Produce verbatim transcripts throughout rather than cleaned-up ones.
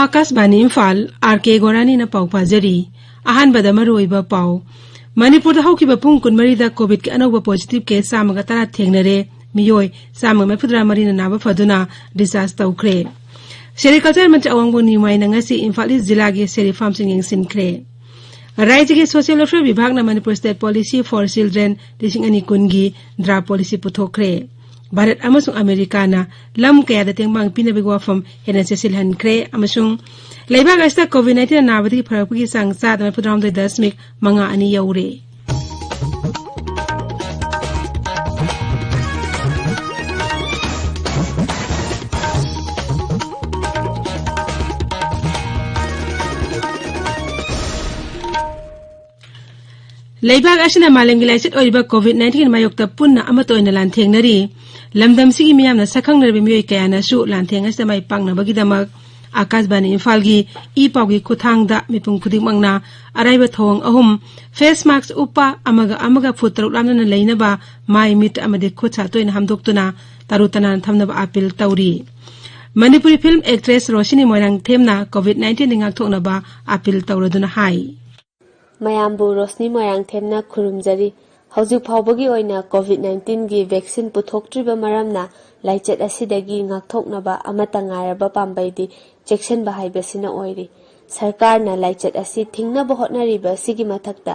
ꯑꯥꯀꯥꯁꯕꯥꯅꯤ Imphal, R ꯀꯦ ꯒꯣꯔꯥꯅꯤꯅ ꯄꯥꯎ ꯄꯥꯖꯔꯤ꯫ ꯑꯍꯥꯟꯕꯗ ꯃꯔꯨꯑꯣꯏꯕ ꯄꯥꯎ꯫ ꯃꯅꯤꯄꯨꯔꯗ ꯍꯧꯈꯤꯕ ꯄꯨꯡ ꯀꯨꯟꯃꯔꯤꯗ ꯀꯣꯚꯤꯗꯀꯤ ꯑꯅꯧꯕ ꯄꯣꯖꯤꯇꯤꯚ ꯀꯦꯁ ꯆꯥꯝꯃꯒ ꯇꯔꯥ ꯊꯦꯡꯅꯔꯦ꯫ ꯃꯤꯑꯣꯏ ꯆꯥꯝꯃꯒ ꯃꯔꯤꯐꯨꯇꯔꯥ ꯃꯔꯤꯅ ꯅꯥꯕ ꯐꯗꯨꯅ ꯗꯤꯁꯆꯥꯔꯖ ꯇꯧꯈ꯭ꯔꯦ꯫ ꯁꯦꯔꯤꯀꯜꯆꯔ ꯃꯟꯇ꯭ꯔꯤ ꯑꯋꯥꯡꯕꯝ ꯅꯤꯃꯥꯏꯅ ꯉꯁꯤ ꯏꯝꯐꯥꯜ ꯏꯁ ꯖꯤꯂꯥꯒꯤ ꯁꯦꯔꯤ ꯐꯥꯔꯝꯁꯤꯡ ꯌꯦꯡꯁꯤꯟꯈ꯭ꯔꯦ꯫ ꯔꯥꯖ꯭ꯌꯒꯤ ꯁꯣꯁꯤꯌꯦꯜ ꯋꯦꯜꯐꯤꯌꯔ ꯕꯤꯚꯥꯒꯅ Manipur state policy for children ꯂꯤꯁꯤꯡ ꯑꯅꯤ ꯀꯨꯟꯒꯤ ꯗ꯭ꯔꯥꯐ ꯄꯣꯂꯤꯁꯤ ꯄꯨꯊꯣꯛꯈ꯭ꯔꯦ꯫ ꯚꯥꯔꯠ ꯑꯃꯁꯨꯡ ꯑꯃꯦꯔꯤꯀꯥꯅ ꯂꯝ ꯀꯌꯥꯗ ꯇꯦꯡꯕꯥꯡ ꯄꯤꯅꯕꯒꯤ ꯋꯥꯐꯝ ꯍꯦꯟꯅ ꯆꯦꯠꯁꯤꯜꯍꯟꯈ꯭ꯔꯦ ꯑꯃꯁꯨꯡ ꯂꯩꯕꯥꯛ ꯑꯁꯤꯗ ꯀꯣꯚꯤꯗ ꯅꯥꯏꯟꯇꯤꯟ ꯅꯥꯕꯗꯒꯤ ꯐꯔꯛꯄꯒꯤ ꯆꯥꯡ ꯆꯥꯗ ꯃꯔꯤꯐꯨꯇꯔꯥꯍꯨꯝꯗꯣꯏ ꯗꯁꯃꯤꯛ ꯃꯉꯥ ꯑꯅꯤ ꯌꯧꯔꯦ꯫ ꯂꯩꯕꯥꯛ ꯑꯁꯤꯅ ꯃꯥꯂꯦꯝꯒꯤ ꯂꯥꯏꯆꯠ ꯑꯣꯏꯔꯤꯕ ꯀꯣꯚꯤꯗ ꯅꯥꯏꯟꯇꯤꯟꯒꯤ ꯃꯥꯌꯣꯛꯇ ꯄꯨꯟꯅ ꯑꯃꯠꯇ ꯑꯣꯏꯅ ꯂꯥꯟꯊꯦꯡꯅꯔꯤ꯫ ꯂꯝꯗꯝꯁꯤꯒꯤ ꯃꯤꯌꯥꯝꯅ ꯁꯛꯈꯪꯅꯔꯕ ꯃꯤꯑꯣꯏ ꯀꯌꯥꯅꯁꯨ ꯂꯥꯟꯊꯦꯡ ꯑꯁꯤꯗ ꯃꯥꯏ ꯄꯥꯛꯅꯕꯒꯤꯗꯃꯛ ꯑꯥꯀꯥꯁꯕꯥꯅꯤ ꯏꯝꯐꯥꯜꯒꯤ ꯏ ꯄꯥꯎꯒꯤ ꯈꯨꯠꯊꯥꯡꯗ ꯃꯤꯄꯨꯝ ꯈꯨꯗꯤꯡꯃꯛꯅ ꯑꯔꯥꯏꯕ ꯊꯧꯑꯣꯡ ꯑꯍꯨꯝ: ꯐꯦꯁ ꯃꯥꯛꯁ ꯎꯞꯄ, ꯑꯃꯒ ꯑꯃꯒ ꯐꯨꯠ ꯇꯔꯨꯛ ꯂꯥꯞꯅꯅ ꯂꯩꯅꯕ, ꯃꯥꯏ ꯃꯤꯠ ꯑꯃꯗꯤ ꯈꯨꯠ ꯁꯥ ꯇꯣꯏꯅ ꯍꯥꯝꯗꯣꯛꯇꯨꯅ ꯇꯔꯨ ꯇꯅꯥꯟ ꯊꯝꯅꯕ ꯑꯥꯄꯤꯜ ꯇꯧꯔꯤ꯫ ꯃꯅꯤꯄꯨꯔꯤ ꯐꯤꯜꯝ ꯑꯦꯛꯇ꯭ꯔꯦꯁ ꯔꯣꯁꯤꯅꯤ ꯃꯣꯏꯔꯥꯡꯊꯦꯝꯅ ꯀꯣꯚꯤꯗ ꯅꯥꯏꯟꯇꯤꯟꯗꯒꯤ ꯉꯥꯛꯊꯣꯛꯅꯕ ꯑꯥꯄꯤꯜ ꯇꯧꯔꯗꯨꯅ ꯍꯥꯏ꯫ ꯃꯌꯥꯝꯕꯨ ꯔꯣꯁꯅꯤ ꯃꯣꯏꯔꯥꯡꯊꯦꯝꯅ ꯈꯨꯔꯨꯝꯖꯔꯤ꯫ ꯍꯧꯖꯤꯛ ꯐꯥꯎꯕꯒꯤ ꯑꯣꯏꯅ ꯀꯣꯚꯤꯗ ꯅꯥꯏꯟꯇꯤꯟꯒꯤ ꯚꯦꯛꯁꯤꯟ ꯄꯨꯊꯣꯛꯇ꯭ꯔꯤꯕ ꯃꯔꯝꯅ ꯂꯥꯏꯆꯠ ꯑꯁꯤꯗꯒꯤ ꯉꯥꯛꯊꯣꯛꯅꯕ ꯑꯃꯠꯇ ꯉꯥꯏꯔꯕ ꯄꯥꯝꯕꯩꯗꯤ ꯆꯦꯛꯁꯤꯟꯕ ꯍꯥꯏꯕꯁꯤꯅ ꯑꯣꯏꯔꯤ꯫ ꯁꯔꯀꯥꯔꯅ ꯂꯥꯏꯆꯠ ꯑꯁꯤ ꯊꯤꯡꯅꯕ ꯍꯣꯠꯅꯔꯤꯕ ꯑꯁꯤꯒꯤ ꯃꯊꯛꯇ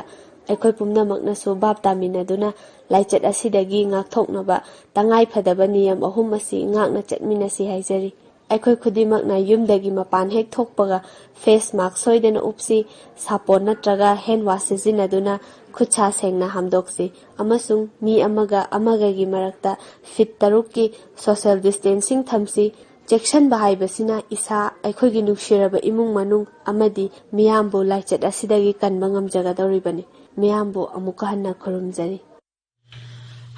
ꯑꯩꯈꯣꯏ ꯄꯨꯝꯅꯃꯛꯅꯁꯨ ꯚꯥꯞ ꯇꯥꯃꯤꯟꯅꯗꯨꯅ ꯂꯥꯏꯆꯠ ꯑꯁꯤꯗꯒꯤ ꯉꯥꯛꯊꯣꯛꯅꯕ ꯇꯉꯥꯏ ꯐꯗꯕ ꯅꯤꯌꯝ ꯑꯍꯨꯝ ꯑꯁꯤ ꯉꯥꯛꯅ ꯆꯠꯃꯤꯟꯅꯁꯤ ꯍꯥꯏꯖꯔꯤ꯫ ꯑꯩꯈꯣꯏ ꯈꯨꯗꯤꯡꯃꯛꯅ ꯌꯨꯝꯗꯒꯤ ꯃꯄꯥꯟ ꯍꯦꯛ ꯊꯣꯛꯄꯒ ꯐꯦꯁ ꯃꯥꯛꯁ ꯁꯣꯏꯗꯅ ꯎꯞꯁꯤ, ꯁꯥꯄꯣꯟ ꯅꯠꯇ꯭ꯔꯒ ꯍꯦꯟ ꯋꯥꯁ ꯁꯤꯖꯤꯟꯅꯗꯨꯅ ꯈꯨꯠ ꯁꯥ ꯁꯦꯡꯅ ꯍꯥꯝꯗꯣꯛꯁꯤ ꯑꯃꯁꯨꯡ ꯃꯤ ꯑꯃꯒ ꯑꯃꯒꯒꯤ ꯃꯔꯛꯇ ꯐꯤꯠ ꯇꯔꯨꯛꯀꯤ ꯁꯣꯁꯤꯌꯦꯜ ꯗꯤꯁꯇꯦꯟꯁꯤꯡ ꯊꯝꯁꯤ꯫ ꯆꯦꯛꯁꯤꯟꯕ ꯍꯥꯏꯕꯁꯤꯅ ꯏꯁꯥ, ꯑꯩꯈꯣꯏꯒꯤ ꯅꯨꯡꯁꯤꯔꯕ ꯏꯃꯨꯡ ꯃꯅꯨꯡ ꯑꯃꯗꯤ ꯃꯤꯌꯥꯝꯕꯨ ꯂꯥꯏꯆꯠ ꯑꯁꯤꯗꯒꯤ ꯀꯟꯕ ꯉꯝꯖꯒꯗꯧꯔꯤꯕꯅꯤ꯫ ꯃꯤꯌꯥꯝꯕꯨ ꯑꯃꯨꯛꯀ ꯍꯟꯅ ꯈꯨꯔꯨꯝꯖꯔꯤ꯫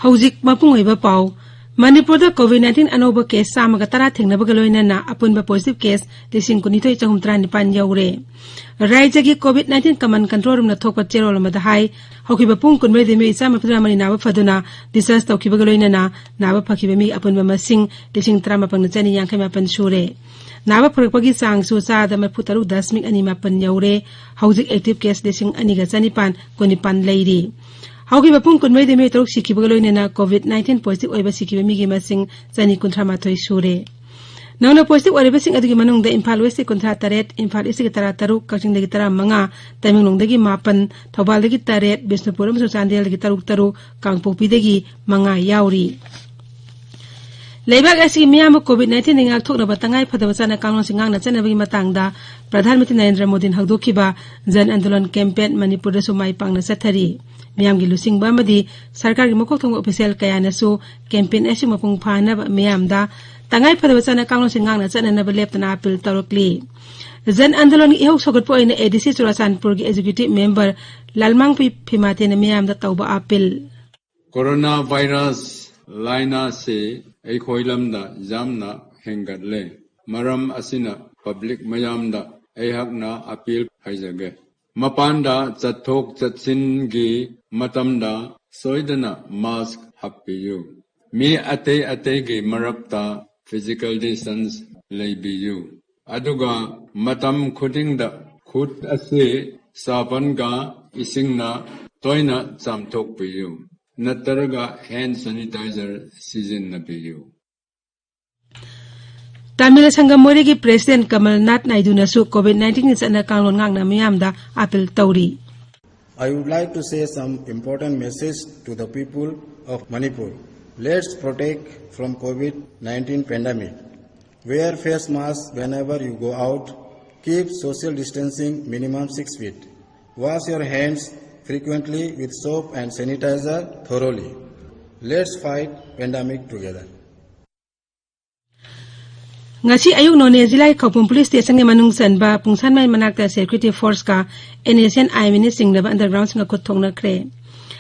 ꯍꯧꯖꯤꯛ ꯃꯄꯨꯡ ꯑꯣꯏꯕ ꯄꯥꯎ꯫ ꯃꯅꯤꯄꯨꯔꯗ COVID nineteen ꯑꯅꯧꯕ case ꯆꯥꯝꯃꯒ ꯇꯔꯥ ꯊꯦꯡꯅꯕꯒ ꯂꯣꯏꯅꯅ ꯑꯄꯨꯟꯕ positive case ꯂꯤꯁꯤꯡ ꯀꯨꯟꯅꯤꯊꯣꯏ ꯆꯍꯨꯝ ꯇꯔꯥꯅꯤꯄꯥꯟ ꯌꯧꯔꯦ꯫ ꯔꯥꯖ꯭ꯌꯒꯤ COVID nineteen command control roomꯅ ꯊꯣꯛꯄ ꯆꯦꯔꯣꯜ ꯑꯃꯗ ꯍꯥꯏ, ꯍꯧꯈꯤꯕ ꯄꯨꯡ ꯀꯨꯟꯃꯔꯤꯗ ꯃꯤꯑꯣꯏ ꯆꯥꯝꯃ ꯃꯔꯤ ꯅꯥꯕ ꯐꯗꯨꯅ discharge ꯇꯧꯈꯤꯕꯒ ꯂꯣꯏꯅꯅ ꯅꯥꯕ ꯐꯈꯤꯕ ꯃꯤ ꯑꯄꯨꯟꯕ ꯃꯁꯤꯡ ꯂꯤꯁꯤꯡ ꯇꯔꯥꯃꯥꯄꯟ ꯆꯅꯤ ꯌꯥꯡꯈꯩ ꯃꯥꯄꯟ ꯁꯨꯔꯦ꯫ ꯅꯥꯕ ꯐꯔꯛꯄꯒꯤ ꯆꯥꯡꯁꯨ ꯆꯥꯗ ꯃꯔꯤꯐꯨ ꯇꯔꯨꯛ ꯗꯁꯃꯤꯛ ꯑꯅꯤ ꯃꯥꯄꯟ ꯌꯧꯔꯦ꯫ ꯍꯧꯖꯤꯛ active case ꯂꯤꯁꯤꯡ ꯑꯅꯤꯒ ꯆꯅꯤꯄꯥꯟ ꯀꯨꯟꯅꯤꯄꯥꯟ ꯂꯩꯔꯤ꯫ ꯍꯧꯈꯤꯕ ꯄꯨꯡ ꯀꯨꯟꯃꯔꯤꯗ ꯃꯤꯑꯣꯏ ꯇꯔꯨꯛ ꯁꯤꯈꯤꯕꯒ ꯂꯣꯏꯅꯅ COVID nineteen positive ꯑꯣꯏꯕ ꯁꯤꯈꯤꯕ ꯃꯤꯒꯤ ꯃꯁꯤꯡ ꯆꯅꯤ ꯀꯨꯟꯊ꯭ꯔꯥ ꯃꯥꯊꯣꯏ ꯁꯨꯔꯦ꯫ ꯅꯧꯅ positive ꯑꯣꯏꯔꯤꯕꯁꯤꯡ ꯑꯗꯨꯒꯤ ꯃꯅꯨꯡꯗ ꯏꯝꯐꯥꯜ Westꯀꯤ ꯀꯨꯟꯊ꯭ꯔꯥ ꯇꯔꯦꯠ, ꯏꯝꯐꯥꯜ Eastꯀꯤ ꯇꯔꯥ ꯇꯔꯨꯛ, ꯀꯛꯆꯤꯡꯗꯒꯤ ꯇꯔꯥ ꯃꯉꯥ, ꯇꯃꯦꯡꯂꯣꯡꯗꯒꯤ ꯃꯥꯄꯟ, ꯊꯧꯕꯥꯜꯗꯒꯤ ꯇꯔꯦꯠ, ꯕꯤꯁꯅꯨꯄꯨꯔ ꯑꯃꯁꯨꯡ ꯆꯥꯟꯗꯦꯜꯗꯒꯤ ꯇꯔꯨꯛ ꯇꯔꯨꯛ, ꯀꯥꯡꯄꯣꯛꯄꯤꯗꯒꯤ ꯃꯉꯥ ꯌꯥꯎꯔꯤ꯫ ꯂꯩꯕꯥꯛ ꯑꯁꯤꯒꯤ ꯃꯤꯌꯥꯝꯕꯨ COVID nineteenꯗꯒꯤ ꯉꯥꯛꯊꯣꯛꯅꯕ ꯇꯉꯥꯏ ꯐꯗꯕ ꯆꯠꯅ ꯀꯥꯡꯂꯣꯟꯁꯤꯡ ꯉꯥꯛꯅ ꯆꯠꯅꯕꯒꯤ ꯃꯇꯥꯡꯗ ꯄ꯭ꯔꯙꯥꯟ ꯃꯟꯇ꯭ꯔꯤ ꯅꯔꯦꯟꯗ꯭ꯔ ꯃꯣꯗꯤꯅ ꯍꯧꯗꯣꯛꯈꯤꯕ ꯖꯟ ꯑꯟꯗꯣꯂꯟ campaign ꯃꯅꯤꯄꯨꯔꯗꯁꯨ ꯃꯥꯏ ꯄꯥꯛꯅ ꯆꯠꯊꯔꯤ꯫ ꯃꯤꯌꯥꯝꯒꯤ ꯂꯨꯆꯤꯡꯕ ꯑꯃꯗꯤ ꯁꯔꯀꯥꯔꯒꯤ ꯃꯀꯣꯛ ꯊꯣꯡꯕ official ꯀꯌꯥꯅꯁꯨ campaign ꯑꯁꯤ ꯃꯄꯨꯡ ꯐꯥꯍꯟꯅꯕ ꯃꯤꯌꯥꯝꯗ ꯇꯉꯥꯏ ꯐꯗꯕ ꯆꯠꯅ ꯀꯥꯡꯂꯣꯟꯁꯤꯡ ꯉꯥꯛꯅ ꯆꯠꯅꯅꯕ ꯂꯦꯞꯇꯅ appeal ꯇꯧꯔꯛꯂꯤ꯫ ꯖꯟ ꯑꯟꯗꯣꯂꯟꯒꯤ ꯏꯍꯧ ꯁꯧꯒꯠꯄ ꯑꯣꯏꯅ ADC ꯆꯨꯔꯥꯆꯥꯟꯄꯨꯔꯒꯤ executive member ꯂꯥꯜꯃꯥꯡꯄꯤ ꯐꯤꯃꯥꯇꯦꯅ ꯃꯤꯌꯥꯝꯗ ꯇꯧꯕ appeal꯫ Corona virus ꯂꯥꯏꯅꯥꯁꯤ ꯑꯩꯈꯣꯏ ꯂꯝꯗ ꯌꯥꯝꯅ ꯍꯦꯟꯒꯠꯂꯦ꯫ ꯃꯔꯝ ꯑꯁꯤꯅ public ꯃꯌꯥꯝꯗ ꯑꯩꯍꯥꯛꯅ appeal ꯍꯥꯏꯖꯒꯦ꯫ ꯃꯄꯥꯟꯗ ꯆꯠꯊꯣꯛ ꯆꯠꯁꯤꯟꯒꯤ ꯃꯇꯝꯗ ꯁꯣꯏꯗꯅ mask ꯍꯥꯞꯄꯤꯌꯨ꯫ ꯃꯤ ꯑꯇꯩ ꯑꯇꯩꯒꯤ ꯃꯔꯛꯇ physical distance ꯂꯩꯕꯤꯌꯨ꯫ ꯑꯗꯨꯒ ꯃꯇꯝ ꯈꯨꯗꯤꯡꯗ ꯈꯨꯠ ꯑꯁꯤ ꯁꯥꯕꯟꯒ ꯏꯁꯤꯡꯅ ꯇꯣꯏꯅ ꯆꯥꯝꯊꯣꯛꯄꯤꯌꯨ, ꯅꯠꯇ꯭ꯔꯒ hand sanitizer ꯁꯤꯖꯤꯟꯅꯕꯤꯌꯨ꯫ ꯇꯥꯃꯤꯜ ꯁꯪꯒꯝ ꯃꯣꯔꯦꯒꯤ president ꯀꯃꯜꯅꯥꯊ ꯅꯥꯏꯗꯨꯅꯁꯨ COVID nineteenꯒꯤ ꯆꯠꯅ ꯀꯥꯡꯂꯣꯟ ꯉꯥꯛꯅ ꯃꯤꯌꯥꯝꯗ appeal ꯇꯧꯔꯤ꯫ I would like to say some important message to the people of Manipur. Let's protect from COVID nineteen pandemic. Wear face mask whenever you go out. Keep social distancing minimum six feet. Wash your hands frequently with soap and sanitizer thoroughly. Let's fight pandemic together. ꯉꯁꯤ ꯑꯌꯨꯛ ꯅꯣꯅꯦ ꯖꯤꯂꯥꯒꯤ ꯈꯧꯄꯨꯝ police stationꯒꯤ ꯃꯅꯨꯡ ꯆꯟꯕ ꯄꯨꯡꯁꯥꯟꯃꯩ ꯃꯅꯥꯛꯇ security forceꯀ NSCN IMAꯅ ꯆꯤꯡꯅꯕ undergroundꯁꯤꯡꯒ ꯈꯨꯠ ꯊꯣꯛꯅꯈ꯭ꯔꯦ꯫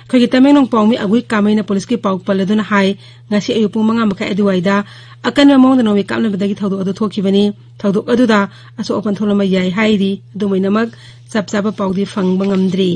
ꯑꯩꯈꯣꯏꯒꯤ ꯇꯃꯦꯡꯂꯣꯡ ꯄꯥꯎꯃꯤ ꯑꯒꯨꯏ ꯀꯥꯃꯩꯅ ꯄꯨꯂꯤꯁꯀꯤ ꯄꯥꯎ ꯄꯜꯂꯗꯨꯅ ꯍꯥꯏ, ꯉꯁꯤ ꯑꯌꯨꯛ ꯄꯨꯡ ꯃꯉꯥ ꯃꯈꯥꯏ ꯑꯗꯨꯋꯥꯏꯗ ꯑꯀꯟꯕ ꯃꯑꯣꯡꯗ ꯅꯣꯡꯃꯩ ꯀꯥꯞꯅꯕꯗꯒꯤ ꯊꯧꯗꯣꯛ ꯑꯗꯨ ꯊꯣꯛꯈꯤꯕꯅꯤ꯫ ꯊꯧꯗꯣꯛ ꯑꯗꯨꯗ ꯑꯁꯣꯛ ꯑꯄꯟ ꯊꯣꯛꯂꯝꯕ ꯌꯥꯏ ꯍꯥꯏꯔꯤ꯫ ꯑꯗꯨꯝ ꯑꯣꯏꯅꯃꯛ, ꯆꯞ ꯆꯥꯕ ꯄꯥꯎꯗꯤ ꯐꯪꯕ ꯉꯝꯗ꯭ꯔꯤ꯫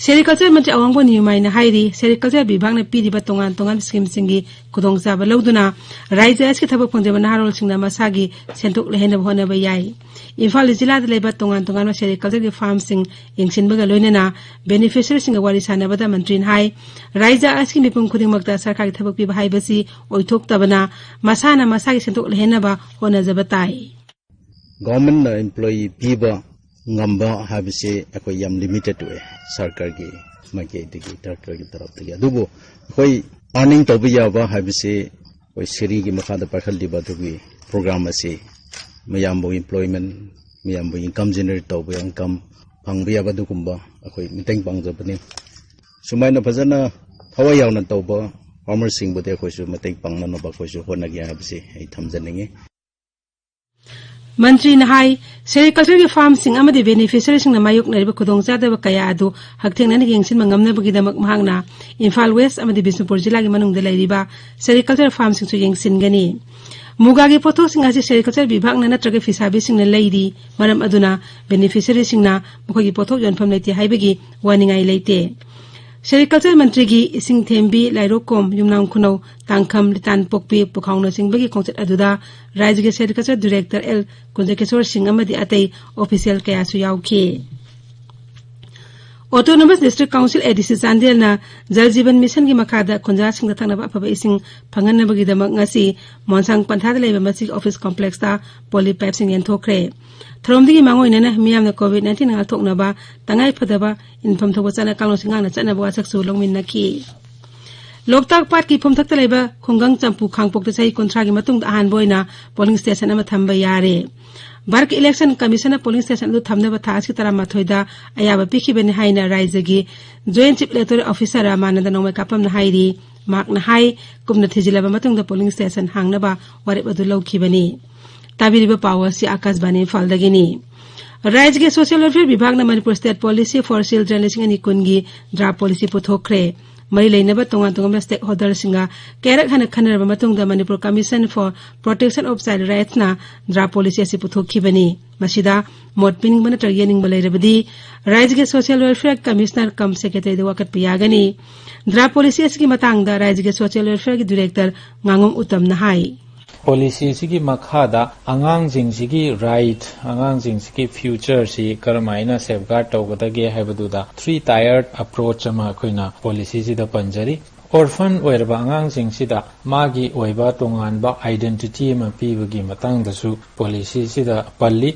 ꯁꯦꯔꯤꯀꯜꯆꯔ ꯃꯟꯇ꯭ꯔꯤ ꯑꯋꯥꯡꯕꯝ ꯅꯤꯌꯨꯃꯥꯏꯅ ꯍꯥꯏꯔꯤ, ꯁꯦꯔꯤꯀꯜꯆꯔ ꯕꯤꯚꯥꯒꯅ ꯄꯤꯔꯤꯕ ꯇꯣꯉꯥꯟ ꯇꯣꯉꯥꯟꯕ ꯁ꯭ꯀꯤꯝꯁꯤꯡꯒꯤ ꯈꯨꯗꯣꯡꯆꯥꯕ ꯂꯧꯗꯨꯅ ꯔꯥꯏꯖ ꯑꯁꯤꯒꯤ ꯊꯕꯛ ꯐꯪꯗ꯭ꯔꯤꯕ ꯅꯍꯥꯔꯣꯜꯁꯤꯡꯅ ꯃꯁꯥꯒꯤ ꯁꯦꯟꯊꯣꯛ ꯂꯩꯍꯟꯅꯕ ꯍꯣꯠꯅꯕ ꯌꯥꯏ꯫ ꯏꯝꯐꯥꯜ ꯖꯤꯂꯥꯗ ꯂꯩꯕ ꯇꯣꯉꯥꯟ ꯇꯣꯉꯥꯟꯕ ꯁꯦꯔꯤꯀꯜꯆꯔꯒꯤ ꯐꯥꯔꯝꯁꯤꯡ ꯌꯦꯡꯁꯤꯟꯕꯒ ꯂꯣꯏꯅꯅ ꯕꯦꯅꯤꯐꯤꯁꯔꯤꯁꯤꯡꯒ ꯋꯥꯔꯤ ꯁꯥꯟꯅꯕꯗ ꯃꯟꯇ꯭ꯔꯤꯅ ꯍꯥꯏ, ꯔꯥꯏꯖ ꯑꯁꯤꯒꯤ ꯃꯤꯄꯨꯝ ꯈꯨꯗꯤꯡꯃꯛꯇ ꯁꯔꯀꯥꯔꯒꯤ ꯊꯕꯛ ꯄꯤꯕ ꯍꯥꯏꯕꯁꯤ ꯑꯣꯏꯊꯣꯛꯇꯕꯅ ꯃꯁꯥꯅ ꯃꯁꯥꯒꯤ ꯁꯦꯟꯊꯣꯛ ꯂꯩꯍꯟꯅꯕ ꯍꯣꯠꯅꯖꯕ ꯇꯥꯏ꯫ ꯒꯣꯔꯃꯦꯟꯅ ꯏꯝꯄ꯭ꯂꯣꯌꯤ ꯄꯤꯕ ꯉꯝꯕ ꯍꯥꯏꯕꯁꯤ ꯑꯩꯈꯣꯏ ꯌꯥꯝ ꯂꯤꯃꯤꯇꯦꯠ ꯑꯣꯏ, ꯁꯔꯀꯥꯔꯒꯤ ꯃꯥꯏꯀꯩꯗꯒꯤ, ꯁꯔꯀꯥꯔꯒꯤ ꯇꯔꯞꯇꯒꯤ꯫ ꯑꯗꯨꯕꯨ ꯑꯩꯈꯣꯏ ꯑꯥꯔꯅꯤꯡ ꯇꯧꯕ ꯌꯥꯕ ꯍꯥꯏꯕꯁꯤ ꯑꯩꯈꯣꯏ ꯁꯤꯔꯤꯒꯤ ꯃꯈꯥꯗ ꯄꯥꯏꯈꯠꯂꯤꯕ ꯑꯗꯨꯒꯤ ꯄ꯭ꯔꯣꯒ꯭ꯔꯥꯝ ꯑꯁꯤ ꯃꯌꯥꯝꯕꯨ ꯏꯝꯄ꯭ꯂꯣꯏꯃꯦꯟ, ꯃꯌꯥꯝꯕꯨ ꯏꯟꯀꯝ ꯖꯦꯅꯦꯔꯦꯠ ꯇꯧꯕ, ꯏꯟꯀꯝ ꯐꯪꯕ ꯌꯥꯕ ꯑꯗꯨꯒꯨꯝꯕ ꯑꯩꯈꯣꯏ ꯃꯇꯦꯡ ꯄꯥꯡꯖꯕꯅꯤ꯫ ꯁꯨꯃꯥꯏꯅ ꯐꯖꯅ ꯊꯋꯥꯏ ꯌꯥꯎꯅ ꯇꯧꯕ ꯐꯥꯔꯃꯔꯁꯤꯡꯕꯨꯗꯤ ꯑꯩꯈꯣꯏꯁꯨ ꯃꯇꯦꯡ ꯄꯥꯡꯅꯅꯕ ꯑꯩꯈꯣꯏꯁꯨ ꯍꯣꯠꯅꯒꯦ ꯍꯥꯏꯕꯁꯤ ꯑꯩ ꯊꯝꯖꯅꯤꯡꯉꯤ꯫ ꯃꯟꯇ꯭ꯔꯤꯅ ꯍꯥꯏ, ꯁꯦꯔꯤꯀꯜꯆꯔꯒꯤ ꯐꯥꯔꯝꯁꯤꯡ ꯑꯃꯗꯤ ꯕꯦꯅꯤꯐꯤꯁꯔꯤꯁꯤꯡꯅ ꯃꯥꯌꯣꯛꯅꯔꯤꯕ ꯈꯨꯗꯣꯡꯆꯥꯗꯕ ꯀꯌꯥ ꯑꯗꯨ ꯍꯛꯊꯦꯡꯅꯅ ꯌꯦꯡꯁꯤꯟꯕ ꯉꯝꯅꯕꯒꯤꯗꯃꯛ ꯃꯍꯥꯛꯅ ꯏꯝꯐꯥꯜ ꯋꯦꯁ ꯑꯃꯗꯤ ꯕꯤꯁꯅꯨꯄꯨꯔ ꯖꯤꯂꯥꯒꯤ ꯃꯅꯨꯡꯗ ꯂꯩꯔꯤꯕ ꯁꯦꯔꯤꯀꯜꯆꯔ ꯐꯥꯔꯝꯁꯤꯡꯁꯨ ꯌꯦꯡꯁꯤꯟꯒꯅꯤ꯫ ꯃꯨꯒꯥꯒꯤ ꯄꯣꯠꯊꯣꯛꯁꯤꯡ ꯑꯁꯤ ꯁꯦꯔꯤꯀꯜꯆꯔ ꯕꯤꯚꯥꯒꯅ ꯅꯠꯇ꯭ꯔꯒ ꯐꯤꯁꯥꯕꯤꯁꯤꯡꯅ ꯂꯩꯔꯤ꯫ ꯃꯔꯝ ꯑꯗꯨꯅ ꯕꯦꯅꯤꯐꯤꯁꯔꯤꯁꯤꯡꯅ ꯃꯈꯣꯏꯒꯤ ꯄꯣꯠꯊꯣꯛ ꯌꯣꯟꯐꯝ ꯂꯩꯇꯦ ꯍꯥꯏꯕꯒꯤ ꯋꯥꯅꯤꯡꯉꯥꯏ ꯂꯩꯇꯦ꯫ ꯁꯦꯔꯤꯀꯜꯆꯔ ꯃꯟꯇ꯭ꯔꯤꯒꯤ ꯏꯁꯤꯡ ꯊꯦꯝꯕꯤ, ꯂꯥꯏꯔꯣꯛꯀꯣꯝ, ꯌꯨꯝꯅꯥꯝ ꯈꯨꯅꯧ, ꯇꯥꯡꯈꯝ, ꯂꯤꯇꯥꯟ ꯄꯣꯛꯄꯤ, ꯄꯨꯈꯥꯎꯅꯆꯤꯡꯕꯒꯤ ꯈꯣꯡꯆꯠ ꯑꯗꯨꯗ ꯔꯥꯖ꯭ꯌꯒꯤ ꯁꯦꯔꯤꯀꯜꯆꯔ ꯗꯤꯔꯦꯛꯇꯔ ꯑꯦꯜ ꯀꯨꯟꯖꯀꯦꯁꯣꯔ ꯁꯤꯡ ꯑꯃꯗꯤ ꯑꯇꯩ ꯑꯣꯐꯤꯁꯤꯌꯦꯜ ꯀꯌꯥꯁꯨ ꯌꯥꯎꯈꯤ꯫ ꯑꯣꯇꯣꯅꯣꯃꯁ ꯗꯤꯁꯇ꯭ꯔꯤꯛ ꯀꯥꯎꯟꯁꯤꯜ, ꯑꯦ ꯗꯤ ꯁꯤ, ꯆꯥꯟꯗꯦꯜꯅ ꯖꯜ ꯖꯤꯕꯟ ꯃꯤꯁꯟꯒꯤ ꯃꯈꯥꯗ ꯈꯨꯟꯖꯥꯁꯤꯡꯗ ꯊꯛꯅꯕ ꯑꯐꯕ ꯏꯁꯤꯡ ꯐꯪꯍꯟꯅꯕꯒꯤꯗꯃꯛ ꯉꯁꯤ ꯃꯣꯟꯁꯥꯡ ꯄꯟꯊꯥꯗ ꯂꯩꯕ ꯃꯁꯤꯒꯤ ꯑꯣꯐꯤꯁ ꯀꯣꯝꯄ꯭ꯂꯦꯛꯁꯇ ꯄꯣꯂꯤ ꯄꯥꯏꯞꯁꯤꯡ ꯌꯦꯟꯊꯣꯛꯈ꯭ꯔꯦ꯫ ꯊꯧꯔꯝꯗꯨꯒꯤ ꯃꯥꯡꯑꯣꯏꯅꯅ ꯃꯤꯌꯥꯝꯅ ꯀꯣꯚꯤꯗ ꯅꯥꯏꯟꯇꯤꯟ ꯉꯥꯛꯊꯣꯛꯅꯕ ꯇꯉꯥꯏ ꯐꯗꯕ ꯏꯟꯐꯝ ꯊꯣꯛꯄ ꯆꯠꯅ ꯀꯥꯡꯂꯣꯟꯁꯤꯡ ꯉꯥꯛꯅ ꯆꯠꯅꯕ ꯋꯥꯁꯛꯁꯨ ꯂꯧꯃꯤꯟꯅꯈꯤ꯫ ꯂꯣꯛꯇꯥꯛ ꯄꯥꯠꯀꯤ ꯐꯨꯝꯊꯛꯇ ꯂꯩꯕ ꯈꯨꯡꯒꯪ ꯆꯝꯄꯨ ꯈꯥꯡꯄꯣꯛꯇ ꯆꯍꯤ ꯀꯨꯟꯊ꯭ꯔꯥꯒꯤ ꯃꯇꯨꯡꯗ ꯑꯍꯥꯟꯕ ꯑꯣꯏꯅ ꯄꯣꯂꯤꯡ ꯁ꯭ꯇꯦꯁꯟ ꯑꯃ ꯊꯝꯕ ꯌꯥꯔꯦ꯫ ꯚꯥꯔꯠꯀꯤ ꯏꯂꯦꯛꯁꯟ ꯀꯃꯤꯁꯟꯅ ꯄꯣꯂꯤꯡ ꯁ꯭ꯇꯦꯁꯟ ꯑꯗꯨ ꯊꯝꯅꯕ ꯊꯥ ꯑꯁꯤꯒꯤ ꯇꯔꯥꯃꯥꯊꯣꯏꯗ ꯑꯌꯥꯕ ꯄꯤꯈꯤꯕꯅꯤ ꯍꯥꯏꯅ ꯔꯥꯏꯖ꯭ꯌꯒꯤ joint chief electoral officer Ramanand ꯅꯣꯡꯃꯩꯀꯥꯄꯝꯅ ꯍꯥꯏꯔꯤ꯫ ꯃꯍꯥꯛꯅ ꯍꯥꯏ, ꯀꯨꯞꯅ ꯊꯤꯖꯤꯜꯂꯕ ꯃꯇꯨꯡꯗ ꯄꯣꯂꯤꯡ ꯁ꯭ꯇꯦꯁꯟ ꯍꯥꯡꯅꯕ ꯋꯥꯔꯦꯞ ꯑꯗꯨ ꯂꯧꯈꯤꯕꯅꯤ꯫ ꯇꯥꯕꯤꯔꯤꯕ ꯄꯥꯎ ꯑꯁꯤ ꯑꯥꯀꯥꯁꯕꯥꯅꯤ ꯏꯝꯐꯥꯜꯗꯒꯤꯅꯤ꯫ ꯔꯥꯖ꯭ꯌꯒꯤ ꯁꯣꯁꯤꯌꯦꯜ ꯋꯦꯜꯐꯤꯌꯔ ꯕꯤꯚꯥꯒꯅ Manipur state policy for children ꯂꯤꯁꯤꯡ ꯑꯅꯤ ꯀꯨꯟꯒꯤ ꯗ꯭ꯔꯥꯐ ꯄꯣꯂꯤꯁꯤ ꯄꯨꯊꯣꯛꯈ꯭ꯔꯦ꯫ ꯃꯔꯤ ꯂꯩꯅꯕ ꯇꯣꯉꯥꯟ ꯇꯣꯉꯥꯟꯕ ꯁ꯭ꯇꯦꯛ ꯍꯣꯜꯗꯔꯁꯤꯡꯒ ꯀꯌꯥꯔꯛ ꯍꯟꯅ ꯈꯟꯅꯔꯕ ꯃꯇꯨꯡꯗ Manipur commission for protection of child ꯔꯥꯏꯠꯁꯅ ꯗ꯭ꯔꯥꯐ ꯄꯣꯂꯤꯁꯤ ꯑꯁꯤ ꯄꯨꯊꯣꯛꯈꯤꯕꯅꯤ꯫ ꯃꯁꯤꯗ ꯃꯣꯠ ꯄꯤꯅꯤꯡꯕ ꯅꯠꯇ꯭ꯔꯒ ꯌꯦꯅꯤꯡꯕ ꯂꯩꯔꯕꯗꯤ ꯔꯥꯖ꯭ꯌꯒꯤ ꯁꯣꯁꯤꯌꯦꯜ ꯋꯦꯜꯐꯤꯌꯔ ꯀꯃꯤꯁꯅꯔ ꯀꯝ ꯁꯦꯀ꯭ꯔꯦꯇꯔꯤꯗ ꯋꯥꯀꯠꯄ ꯌꯥꯒꯅꯤ꯫ ꯗ꯭ꯔꯥꯐ ꯄꯣꯂꯤꯁꯤ ꯑꯁꯤꯒꯤ ꯃꯇꯥꯡꯗ ꯔꯥꯖ꯭ꯌꯒꯤ ꯁꯣꯁꯤꯌꯦꯜ ꯋꯦꯜꯐꯤꯌꯔꯒꯤ ꯗꯤꯔꯦꯛꯇꯔ ꯉꯥꯉꯣꯝ ꯎꯇꯝꯅ ꯍꯥꯏ꯫ ꯄꯣꯂꯤꯁꯤ ꯑꯁꯤꯒꯤ ꯃꯈꯥꯗ ꯑꯉꯥꯡꯁꯤꯡꯁꯤꯒꯤ ꯔꯥꯏꯠ, ꯑꯉꯥꯡꯁꯤꯡꯁꯤꯒꯤ ꯐ꯭ꯌꯨꯆꯔꯁꯤ ꯀꯔꯝꯍꯥꯏꯅ ꯁꯦꯐꯒꯥꯔꯗ ꯇꯧꯒꯗꯒꯦ ꯍꯥꯏꯕꯗꯨꯗ ꯊ꯭ꯔꯤ ꯇꯥꯌꯔ ꯑꯦꯄ꯭ꯔꯣꯆ ꯑꯃ ꯑꯩꯈꯣꯏꯅ ꯄꯣꯂꯤꯁꯤꯁꯤꯗ ꯄꯟꯖꯔꯤ꯫ ꯑꯣꯔꯐꯟ ꯑꯣꯏꯔꯕ ꯑꯉꯥꯡꯁꯤꯡꯁꯤꯗ ꯃꯥꯒꯤ ꯑꯣꯏꯕ ꯇꯣꯉꯥꯟꯕ ꯑꯥꯏꯗꯦꯟꯇꯤꯇꯤ ꯑꯃ ꯄꯤꯕꯒꯤ ꯃꯇꯥꯡꯗꯁꯨ ꯄꯣꯂꯤꯁꯤꯁꯤꯗ ꯄꯜꯂꯤ꯫